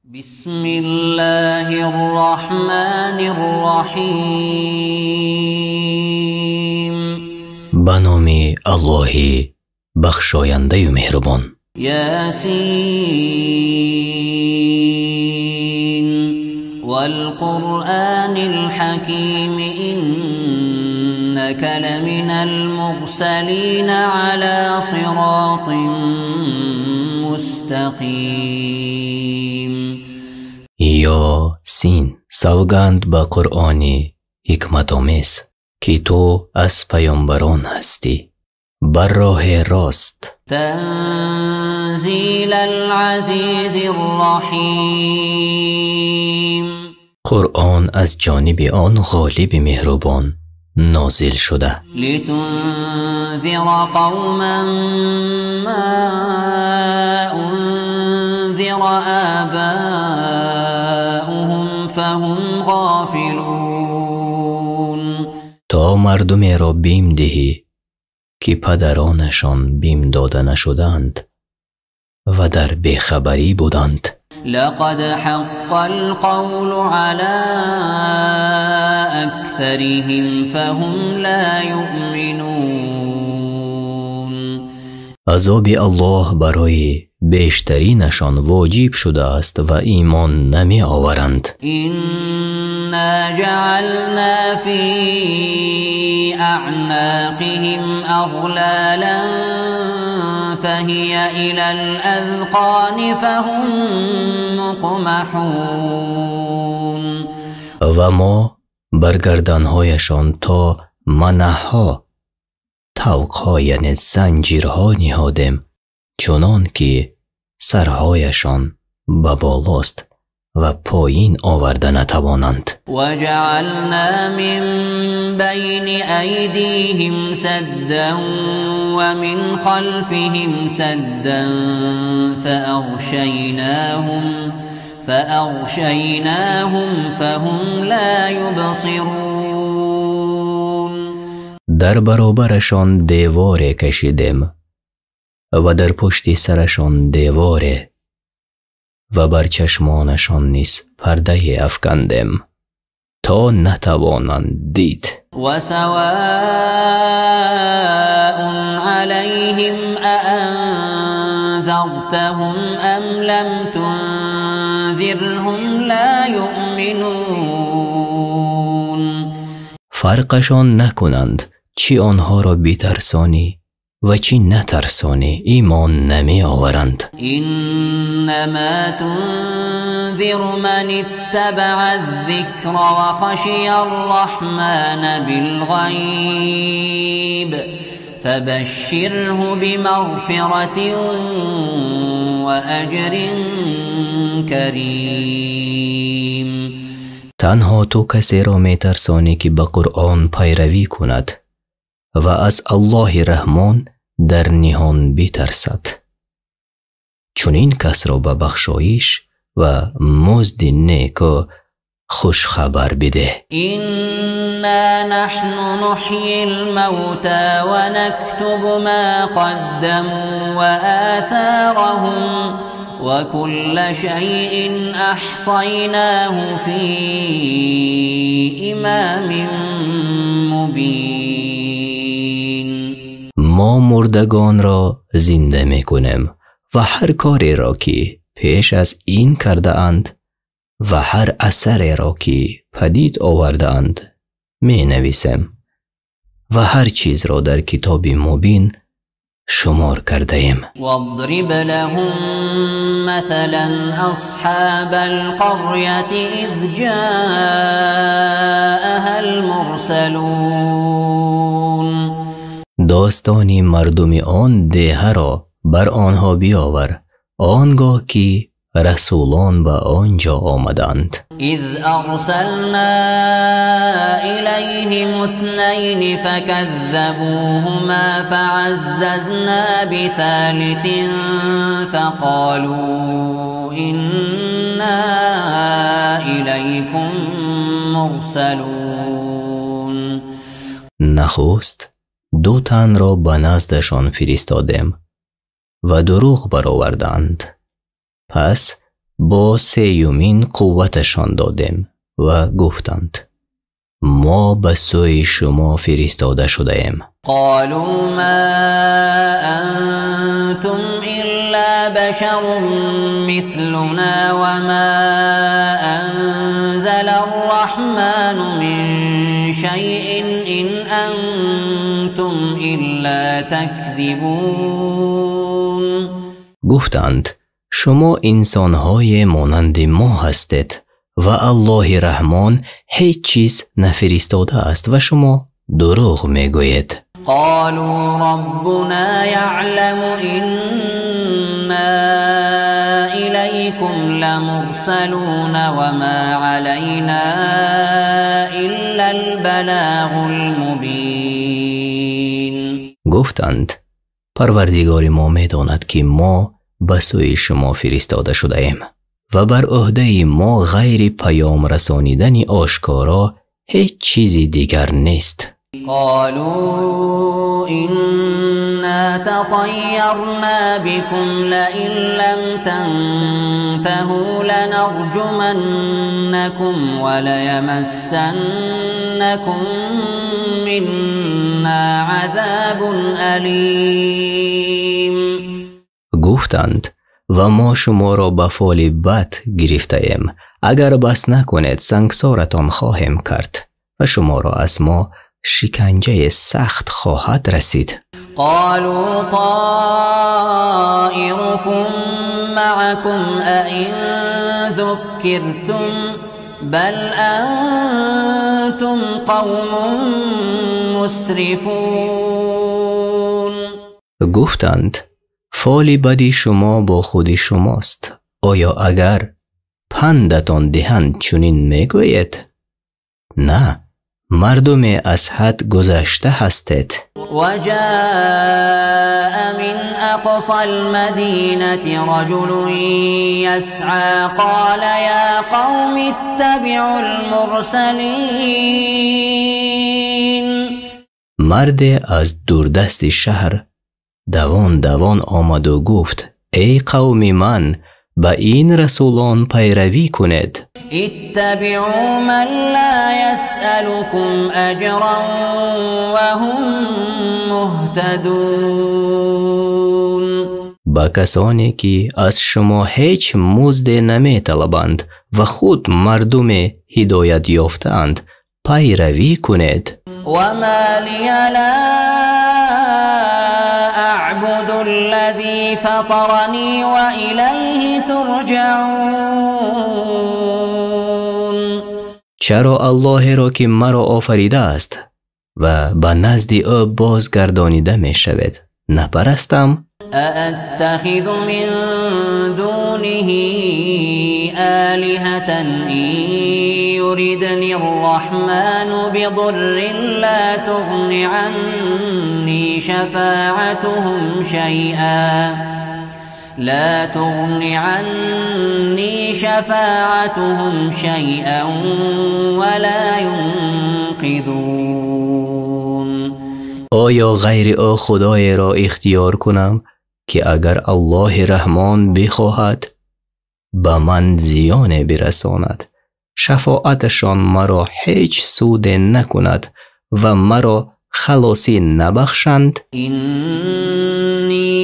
بسم الله الرحمن الرحيم. Ба номи Аллоҳи бахшояндаю меҳрубон. يس والقرآن الحكيم إنك لمن المرسلين على صراط مستقيم. Ёсин, савганд ба Қуръони ҳикматомез, ки ту аз паёмбарон ҳастӣ бар роҳи рост. تنزيل العزيز الرحيم. Қуръон аз ҷониби он ғолиби меҳрубон нозил шуда. لتنذر قوما ما أنذر آباؤهم فهم غافلون. То мардумеро бим диҳӣ, ки падаронашон бим дода нашуданд ва дар бехабарӣ буданд. لقد حق القول على أكثرهم فهم لا يؤمنون. Азоби Аллоҳ барои бештаринашон воҷиб шудааст ва имон намеоваранд. إنا جعلنا في أعناقهم أغلالا فهي إلى الأذقان فهم مقمحون. Ва мо бар гарданҳояшон то манаҳҳо тавқҳо, яъне занҷирҳо ниҳодем, чунон ки сарҳояшон ба болост ва поин оварда натавонанд. وجعلنا من بين أيديهم سدا ومن خلفهم سدا فأغشيناهم فهم لا يبصرون. Дар баробарашон деворе кашидем ва дар пушти сарашон деворе ва бар чашмонашон низ пардае афкандем, то натавонанд дид. وسواء عليهم أأنذرتهم أم لم تنذرهم لا يؤمنون. Фарқашон накунанд, чӣ онҳоро битарсонӣ ва чӣ натарсонӣ, имон намеоваранд. إنما تنذر من اتبع الذكر وخشي الرحمن بالغيب فبشره بمغفرة وأجر كريم. Танҳо ту касеро метарсонӣ, ки ба Қуръон пайравӣ кунад ва аз Аллоҳи Раҳмон дар ниҳон битарсад. Чунин касро ба бахшоиш ва музди неку хушхабар бидеҳ. إنا نحن نحيي الموتى ونكتب ما قدموا وآثارهم وكل شيء أحصيناه في إمام مبين. Мо мурдагонро зинда мекунем ва ҳар кореро, ки пеш аз ин кардаанд, ва ҳар асареро, ки падид овардаанд, менависем ва ҳар чизро дар китоби мубин шумор кардаем. واضرب لهم مثلا أصحاب القرية إذ جاءها المرسلون. Достони мардуми он деҳаро бар онҳо биёвар, он гоҳ ки расулон ба он ҷо омаданд. إذ أرسلنا إليهم اثنين فكذبوهما فعززنا بثالث فقالوا إنا إليكم مرسلون. Нахуст ду танро ба наздашон фиристодем ва дурӯғ бароварданд. Пас Бо сеюмин қувваташон додем ва гуфтанд: мо ба сӯи шумо фиристода шудаем. Қолу ма антум илла башарун мислуна ва ма анзала ар-раҳману мин шайъин ин антум илла такзибун. Гуфтанд: шумо инсонҳои монанди мо ҳастед ва Аллоҳи Раҳмон ҳеҷ чиз нафиристодааст ва шумо дурӯғ мегӯед. Қолу роббуна яъламу инна илайкум ламурсалун ва ма алайна иллал балағул мубин. Гуфтанд: Парвардигори мо медонад, ки мо ба сӯи шумо фиристода шудаем ва бар ӯҳдаи мо ғайри паём расонидани ошкоро ҳеҷ чизи дигар нест. Қолу инна татайярна бикум лаин лам тантаҳу ланарҷуманнакум ва лаямассаннакум минна азабун алим. Гуфтанд: ва мо шуморо ба фоли бад гирифтаем. Агар бас накунед, сангсоратон хоҳем кард ва шуморо аз мо шиканҷаи сахт хоҳад расид. Қолу тоирукум маакум аин зуккиртум бал антум қавмун мусрифун. Гуфтанд: фоли бади шумо бо худи шумост. Оё агар пандатон диҳанд чунин мегӯед? На, мардуме аз ҳад гузашта ҳастед. Ва ҷаа мин ақсал мадинати раҷулун ясъа қола я қавми иттабиъул мурсалин. Марде аз дурдасти шаҳр давон давон омаду гуфт: эй қавми ман, ба ин расулон пайравӣ кунед. Иттабиъу ман ла ясъалукум аҷран ва ҳум муҳтадун. Ба касоне ки аз шумо ҳеҷ музде наметалабанд ва худ мардуме ҳидоят ёфтаанд пайравӣ кунед. Ва ма лия ла أعبد الذي فطرني وإليه ترجعون. Чаро Аллоҳеро ки маро офаридааст ва ба назди ӯ бозгардонида мешавед напарастам? أأتخذ من دونه آلهة إن يردني الرحمن بضر لا تغن عني شفاعتهم شيئا لا تغن عني شفاعتهم شيئا ولا ينقذون. Оё ғайри ӯ худоеро ихтиёр кунам ки агар Аллоҳи Раҳмон бихоҳад ба ман зиёне бирасонад, шафоаташон маро ҳеҷ суде накунад ва маро халосӣ набахшанд? Инни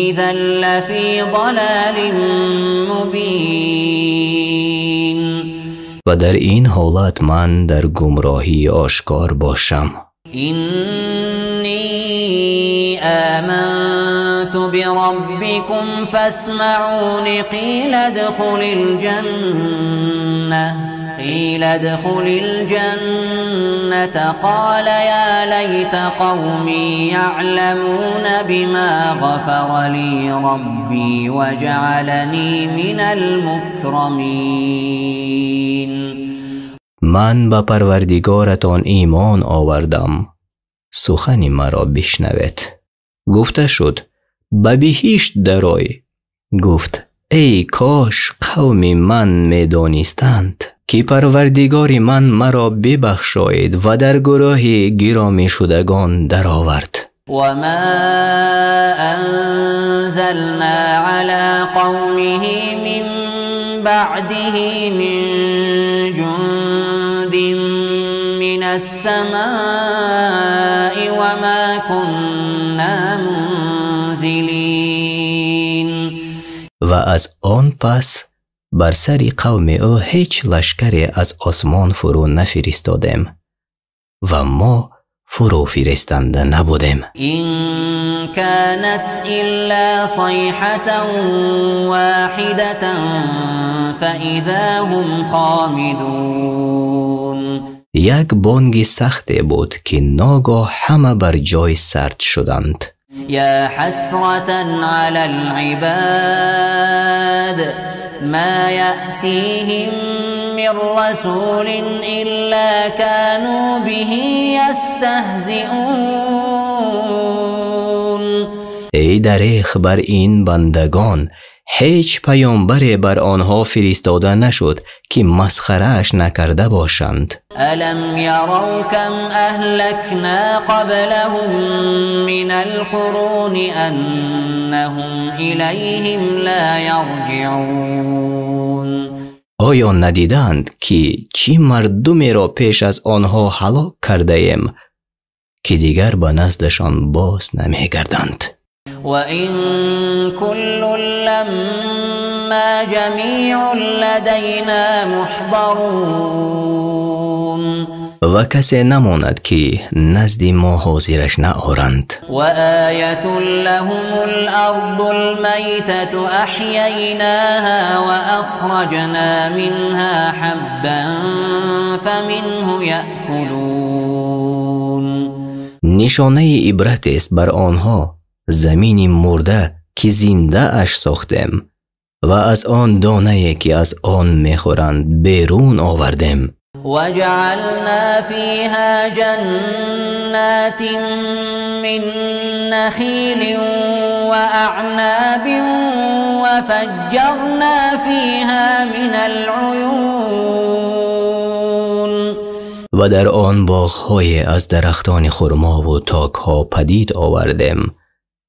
изан лафи залалин мубин. Ва дар ин ҳолат ман дар гумроҳии ошкор бошам. Инни аманту бираббикум фасмаъун қила адхулил ҷанна қила адхулил ҷанната қола я лайта қавми яъламуна бима ғафара ли рабби ва ҷаъалани минал мукрамин. Ман ба Парвардигоратон имон овардам, сухани маро бишнавед. Гуфта шуд: ба биҳишт дарой. Гуфт: эй кош қавми ман медонистанд ки Парвардигори ман маро бибахшоид ва дар гурӯҳи гиромишудагон даровард. Ва ма анзална ала қавмиҳи мин بعده من جند من السماء وما كنا منزلين. Ва аз он пас бар сари қавми ӯ ҳеҷ лашкаре аз осмон фурӯ нафиристодем ва мо фурӯ фиристанда набудем. إن كانت إلا صيحة واحدة فإذا هم خامدون. Як бонги сахте буд, ки ногоҳ ҳама бар ҷой сард шуданд. يا حسرة على العباد ما يأتيهم من رسول إلا كانوا به يستهزئون. Эй дареғ бар ин бандагон, ҳеҷ паёмбаре бар онҳо фиристода нашуд, ки масхарааш накарда бошанд. ألم يروا كم أهلكنا قبلهم من القرون أنهم إليهم لا يرجعون. Оё надиданд, ки чӣ мардумеро пеш аз онҳо ҳалок кардаем, ки дигар ба наздашон боз намегарданд? وإن كل لما جميع لدينا محضرون. Ва касе намонад, ки назди мо ҳозираш наоранд. وآية لهم الأرض الميتة أحييناها وأخرجنا منها حبا فمنه يأكلون. Нишонаи ибратест бар онҳо замини мурда, ки зиндааш сохтем ва аз он донае, ки аз он мехӯранд, берун овардем. وجعلنا فيها جنات من نخيل وأعناب وفجرنا فيها من العيون. Ва дар он боғҳое аз дарахтони хурмову токҳо падид овардем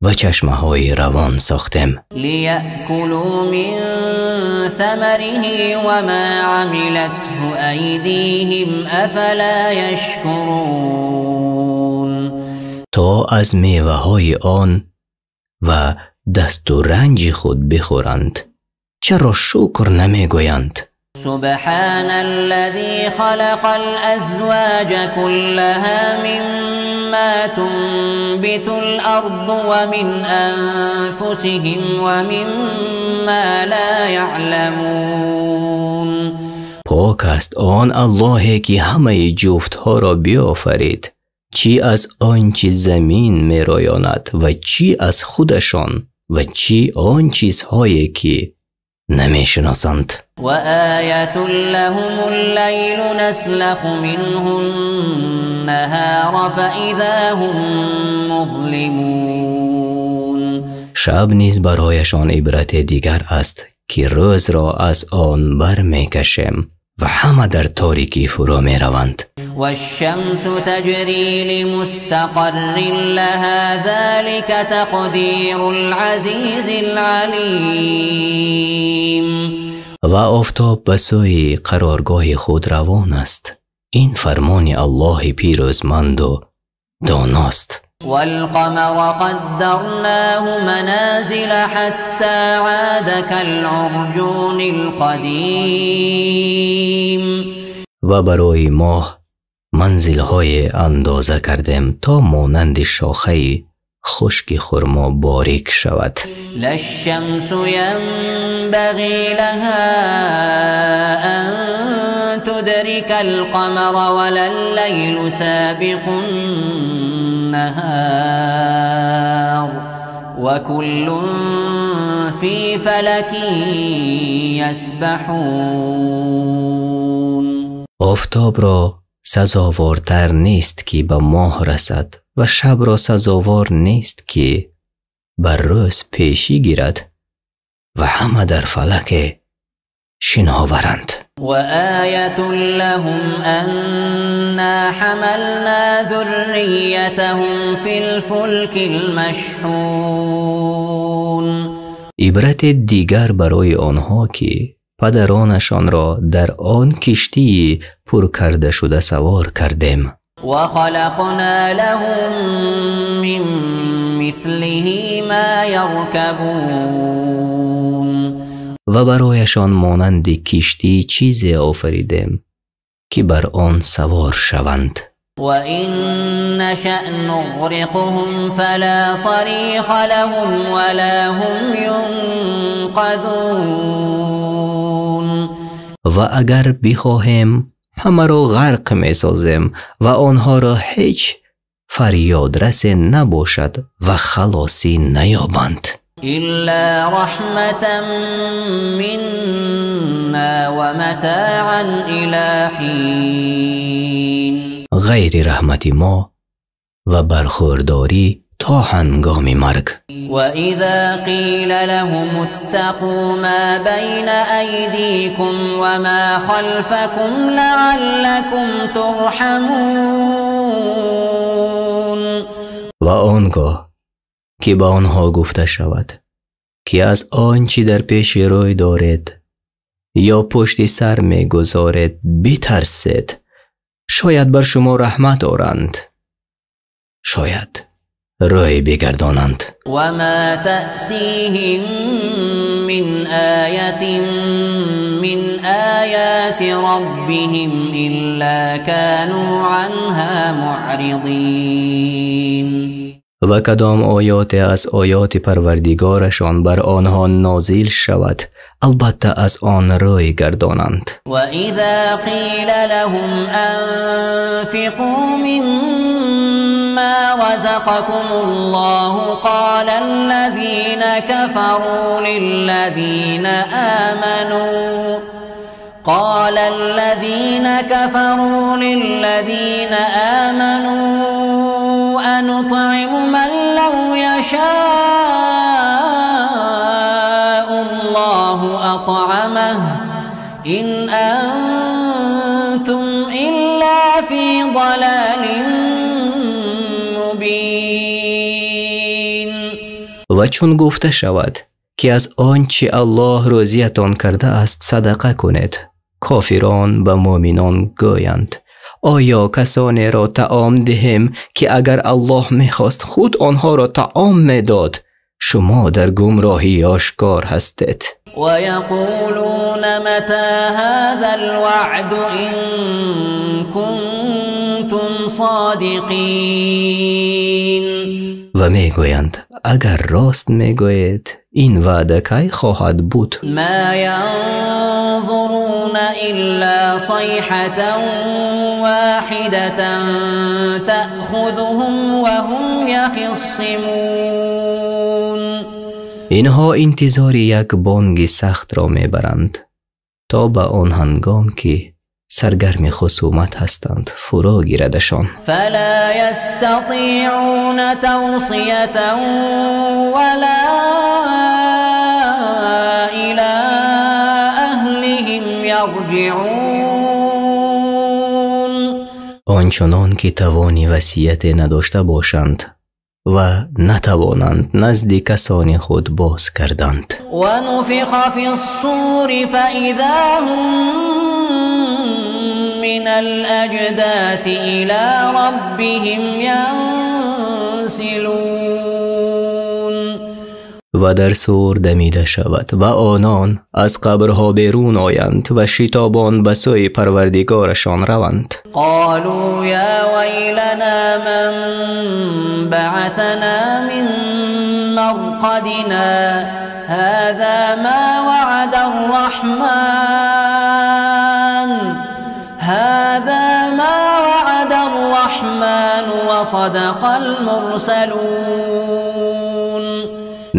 ва чашмаҳои равон сохтем. ليأكلوا من ثمره وما عملته أيديهم أفلا يشكرون. То аз меваҳои он ва дасту ранҷи худ бихӯранд. Чаро шукр намегӯянд? سبحان الذي خلق الأزواج كلها مما تنبت الأرض ومن أنفسهم ومما لا يعلمون. Пок аст он Аллоҳе, ки ҳамаи ҷуфтҳоро биёфарид, чӣ аз он чи замин мероёнад ва чӣ аз худашон ва чӣ он чизҳое, ки намешиносанд. وآية لهم الليل نسلخ منه النهار فإذا هم مظلمون. Шаб низ барояшон ибрате дигар аст, ки рӯзро аз он бармекашем ва ҳама дар торикӣ фурӯ мераванд. والشمس تجري لمستقر لها ذلك تقدير العزيز العليم. Ва офтоб ба сӯи қароргоҳи худ равон аст. Ин фармони Аллоҳи пирӯзманду доност. والقمر قدرناه منازل حتى عاد كالعرجون القديم. Ва барои моҳ манзилҳое андоза кардем, то монанди шохаи хушки хурмо борик шавад. لا الشمس ينبغي لها أن تدرك القمر ولا الليل سابق النهار وكل في فلك يسبحون. Офтобро сазовортар нест, ки ба моҳ расад, ва шабро сазовор нест, ки бар рӯз пешӣ гирад, ва ҳама дар фалаке шиноваранд. وآية لهم أنا حملنا ذريتهم في الفلك المشحون. Ибрате дигар барои онҳо, ки падаронашонро дар он киштии пур карда шуда савор кардем. وخلقنا لهم من مثله ما يركبون. Ва барояшон монанди киштӣ чизе офаридем, ки бар он савор шаванд. وإن نشأ نغرقهم فلا صريخ لهم ولا هم ينقذون. Ва агар бихоҳем, ҳамаро ғарқ месозем ва онҳоро ҳеҷ фарёдрасе набошад ва халосӣ наёбанд. إلا رحمة منا ومتاعا إلى حين. Ғайри раҳмати мо ва бархӯрдорӣ то ҳангоми марг. وإذا قيل لهم اتقوا ما بين أيديكم وما خلفكم لعلكم ترحمون. Ва он гоҳ ки ба онҳо гуфта шавад, ки аз он чӣ дар пеши рӯй доред ё пушти сар мегузоред битарсед, шояд бар шумо раҳмат оранд, шояд рӯй бигардонанд. وما تأتيهم من آية من آيات ربهم إلا كانوا عنها معرضين. Ва кадом оёте аз оёти Парвардигорашон бар онҳо нозил шавад, албатта аз он рӯй гардонанд. وإذا قيل لهم أنفقوا مما رزقكم الله قال الذين كفروا للذين آمنوا أنطعم من لو يشاء الله أطعمه إن أنتم إلا في ضلال مبين. Ва чун гуфта шавад, ки аз он чи Аллоҳ рӯзиятон кардааст садақа кунед, кофирон ба муъминон гӯянд: оё касонеро таом диҳем, ки агар Аллоҳ мехост худ онҳоро таом медод? Шумо дар гумроҳии ошкор ҳастед. ويقولون متى هذا الوعد إن كنتم صادقين. Ва мегӯянд: агар рост мегӯед, ин ваъда кай хоҳад буд? ما ينظرون إلا صيحة واحدة تأخذهم وهم يخصمون. Инҳо интизори як бонги сахтро мебаранд, то ба он ҳангом ки саргарми хусумат ҳастанд фурӯ гирадашон. فلا يستطيعون توصية ولا إلى أهلهم يرجعون. Ончунон ки тавони васияте надошта бошанд ва натавонанд назди касони худ боз карданд. ونفخ في الصور فإذا هم من الأجداث إلى ربهم ينسلون. Ва дар сур дамида шавад ва онон аз қабрҳо берун оянд ва шитобон ба сӯи Парвардигорашон раванд. قالوا يا ويلنا من بعثنا من مرقدنا هذا ما وعد الرحمن هذا ما وعد الرحمن وصدق المرسلون.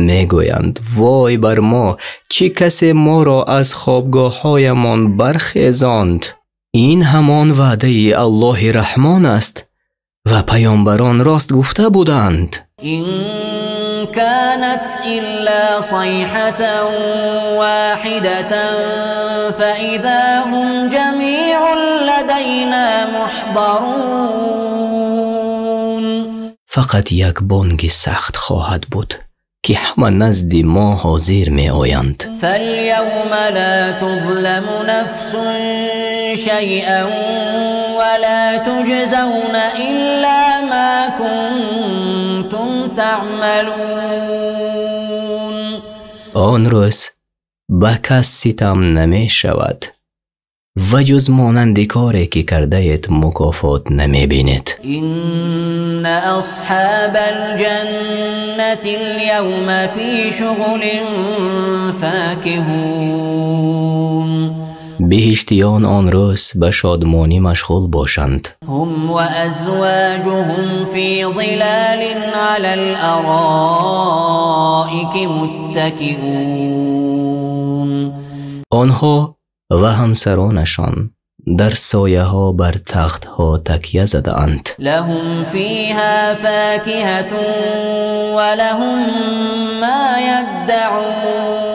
Мегӯянд: вой бар мо, чӣ касе моро аз хобгоҳҳоямон бархезонд? Ин ҳамон ваъдаи Аллоҳи Раҳмон аст ва паёмбарон рост гуфта буданд. إن كانت إلا صيحة واحدة فإذا هم جميع لدينا محضرون. Фақат як бонги сахт хоҳад буд. ки ҳама назди мо ҳозир меоянд. فاليوم لا تظلم نفس شيئا ولا تجزون إلا ما كنتم تعملون. Он рӯз ба кас ситам намешавад ва ҷуз монанди коре ки кардаед мукофот намебинед. إن أصحاب الجنة اليوم في شغل فاكهون. Биҳиштиён он рӯз ба шодмонӣ машғул бошанд. هم وأزواجهم في ظلال على الأرائك متكئون. Онҳо ва ҳамсаронашон дар сояҳо бар тахтҳо такя задаанд. لهم فيها فاكهة ولهم ما يدعون.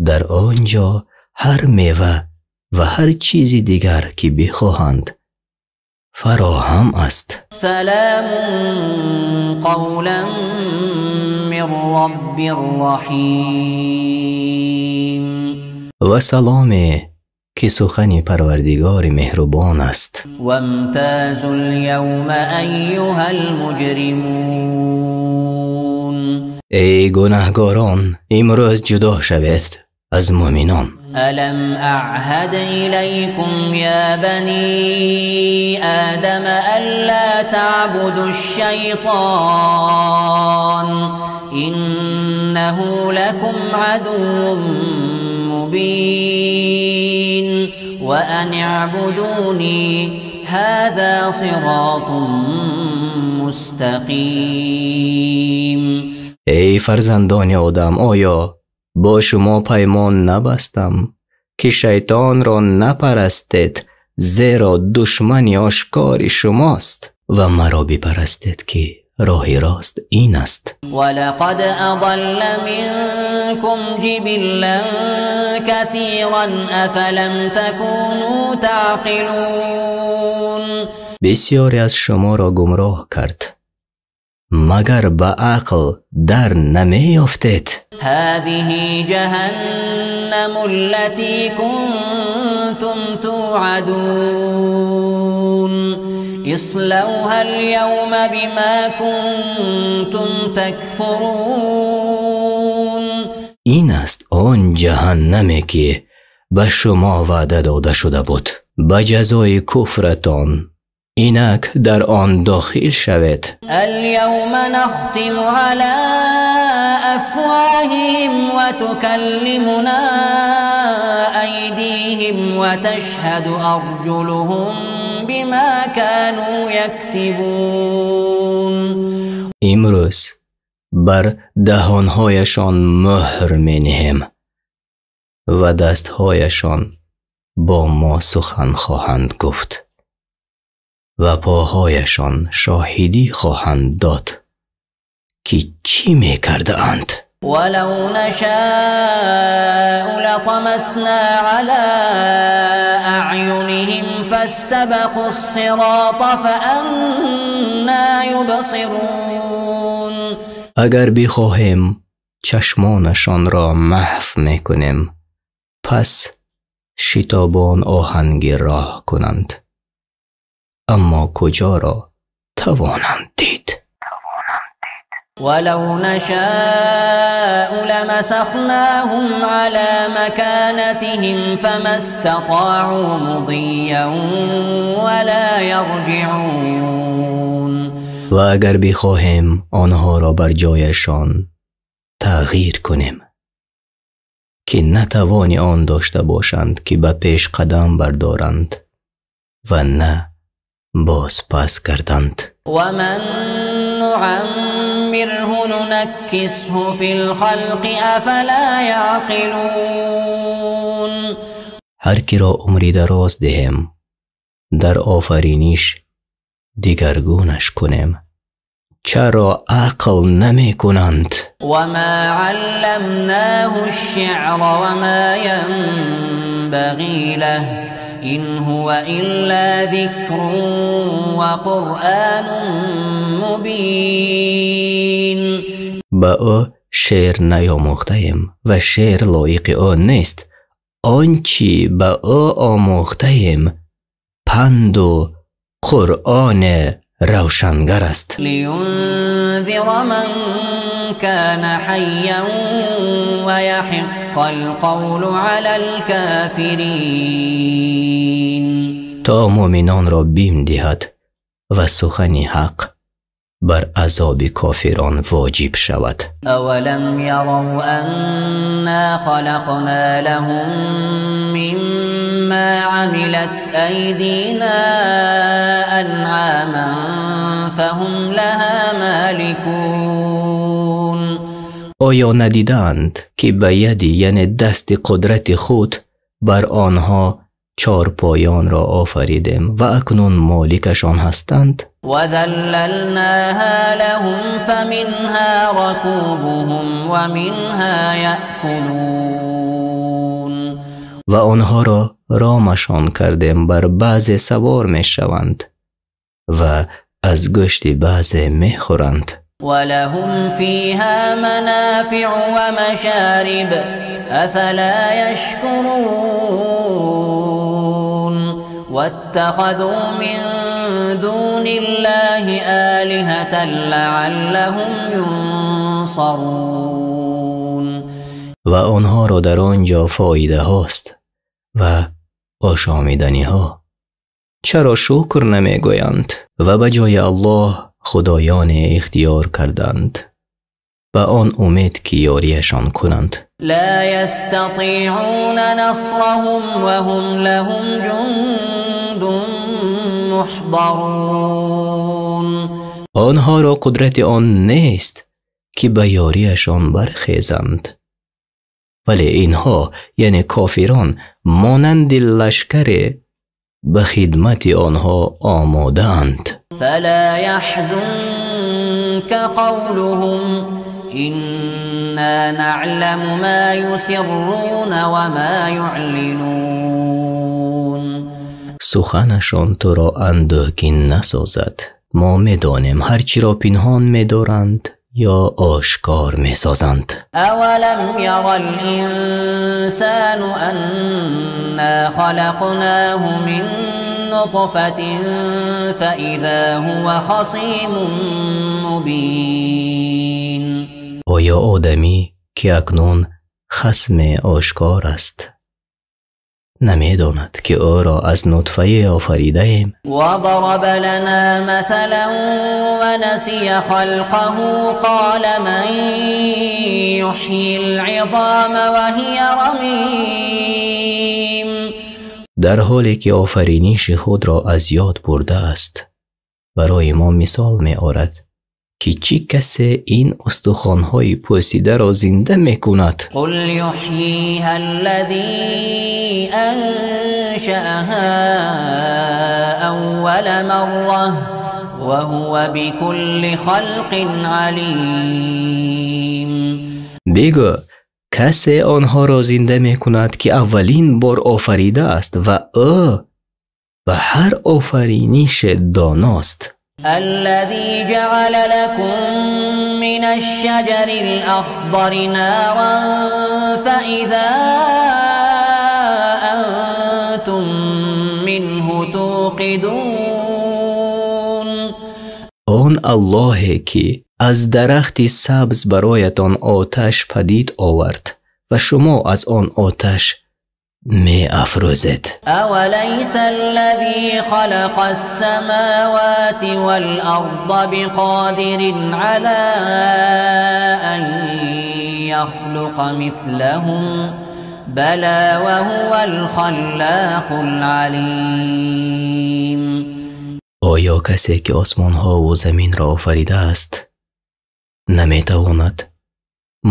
Дар он ҷо ҳар мева ва ҳар чизи дигар ки бихоҳанд фароҳам аст. سلام قولا من رب رحيم. Ва саломе ки сухани Парвардигори меҳрубон аст. وامتازوا اليوم أيها المجرمون. Эй гунаҳгорон, имрӯз ҷудо шавед аз муъминон. ألم أعهد إليكم يا بني آدم ألا تعبدوا الشيطان إنه لكم عدو مبين وأن اعبدوني هذا صراط مستقيم. Эй фарзандони Одам, оё бо шумо паймон набастам ки шайтонро напарастед, зеро душмани ошкори шумост, ва маро бипарастед ки роҳи рост ин аст. ولقد أضل منكم جبلا كثيرا أفلم تكونوا تعقلون. Бисёре аз шуморо гумроҳ кард, магар ба ақл дар намеёфтед? هذه جهنم التي كنتم توعدون اصلوها اليوم بما كنتم تكفرون. Ин аст он ҷаҳаннаме ки ба шумо ваъда дода шуда буд. Ба ҷазои куфратон инак дар он дохил шавед. اليوم نختم على أفواههم وتكلمنا أيديهم وتشهد أرجلهم بما كانوا يكسبون. Имрӯз бар даҳонҳояшон мӯҳр менеҳем ва дастҳояшон бо мо сухан хоҳанд гуфт ва поҳояшон шоҳидӣ хоҳанд дод ки чӣ мекардаанд. ولو نشاء لطمسنا على أعينهم فاستبقوا الصراط فأنى يبصرون. Агар бихоҳем чашмонашонро маҳв мекунем, пас шитобон оҳанги роҳ кунанд, аммо куҷоро тавонанд дид? ولو نشاء لمسخناهم على مكانتهم فما استطاعوا مضيا ولا يرجعون. Ва агар бихоҳем онҳоро бар ҷояшон тағйир кунем, ки натавони он дошта бошанд ки ба пеш қадам бардоранд ва на бозпас гарданд. ومن نعمره ننكسه في الخلق أفلا يعقلون. Ҳар киро умри дароз диҳем, дар офариниш дигаргунаш кунем, чаро ақл намекунанд? وما علمناه الشعر وما ينبغي له إن هو إلا ذكر وقرآن مبين. Ба ӯ шеър наомӯхтаем ва шеър лоиқи ӯ нест. Он чӣ ба ӯ омӯхтаем панду Қуръони равшангар аст. لينذر من كان حيا ويحق القول على الكافرين. То муъминонро бим диҳад ва сухани ҳақ бар азоби кофирон воҷиб шавад. أولم يروا أنا خلقنا لهم مما عملت أيدينا أنعاما فهم لها مالكون. Оё надидаанд, ки ба яди, яъне дасти қудрати худ бар онҳо чорпоёнро офаридем ва акнун моликашон ҳастанд? وذللناها لهم فمنها ركوبهم ومنها يأكلون. Ва онҳоро ромашон кардем, бар баъзе савор мешаванд ва аз гӯшти баъзе мехӯранд. ولهم فيها منافع ومشارب أفلا يشكرون. واتخذوا من دون الله آلهة لعلهم ينصرون. Ва онҳоро дар он ҷо фоидаҳост ва ошомиданиҳо. Чаро шукр намегӯянд? Ва ба ҷои Аллоҳ худоёне ихтиёр карданд ба он умед, ки ёрияшон кунанд. لا يستطيعون نصرهم وهم لهم جند محضرون. Онҳоро қудрати он нест, ки ба ёрияшон бархезанд, вале инҳо, яъне кофирон, монанди лашкаре ба хидмати онҳо омодаанд. فلا يحزنك قولهم إنا نعلم ما يسرون وما يعلنون. Суханашон туро андӯҳгин насозад. Мо медонем ҳар чиро пинҳон медоранд ё ошкор месозанд. أولم ير الإنسان أنا خلقناه من نطفة فإذا هو خصيم مبين. Оё одамӣ, ки акнун хасме ошкор аст, намедонад, ки ӯро аз нутфае офаридаем? وضرب لنا مثلا ونسي خلقه قال من يحيي العظام وهي رميم. Дар ҳоле ки офариниши худро аз ёд бурдааст, барои мо мисол меорад, ки чӣ касе ин устухонҳои пӯсидаро зинда мекунад? قل يحييها الذي أنشأها أول مرة وهو بكل خلق عليم. Бигӯ, касе онҳоро зинда мекунад, ки аввалин бор офаридааст ва ӯ ба ҳар офаринише доност. الذي جعل لكم من الشجر الأخضر نارا فإذا أنتم منه توقدون. Он Аллоҳе, ки аз дарахти сабз бароятон оташ падид овард ва шумо аз он оташ меафрӯзед. أوليس الذي خلق السماوات والأرض بقادر على أن يخلق مثلهم بلى وهو الخلاق العليم. Оё касе, ки осмонҳову заминро офаридааст, наметавонад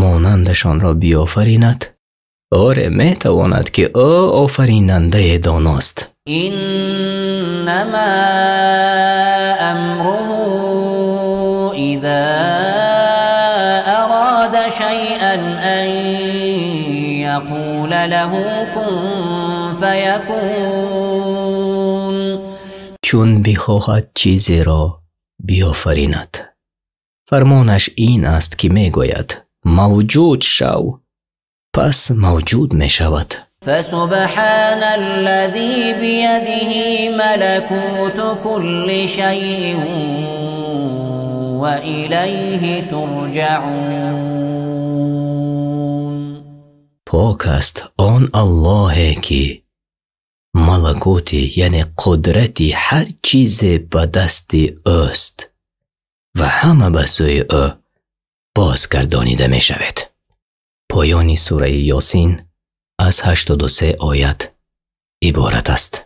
монандашонро биёфаринад? Оре, метавонад, ки ӯ офаринандаи доност. إنما أمره إذا أراد شيئا أن يقول له كن فيكون. Чун бихоҳад чизеро биёфаринад, Фармонаш ин аст, ки мегӯяд: мавҷуд шав, пас мавҷуд мешавад. فسبحان الذي بيده ملكوت كل شيء وإليه ترجعون. Пок аст он Аллоҳе, ки малакути, яъне қудрати ҳар чизе ба дасти ӯст ва ҳама ба сӯи ӯ бозгардонида мешавед. Поёни сураи Ёсин аз 83 оят иборат аст.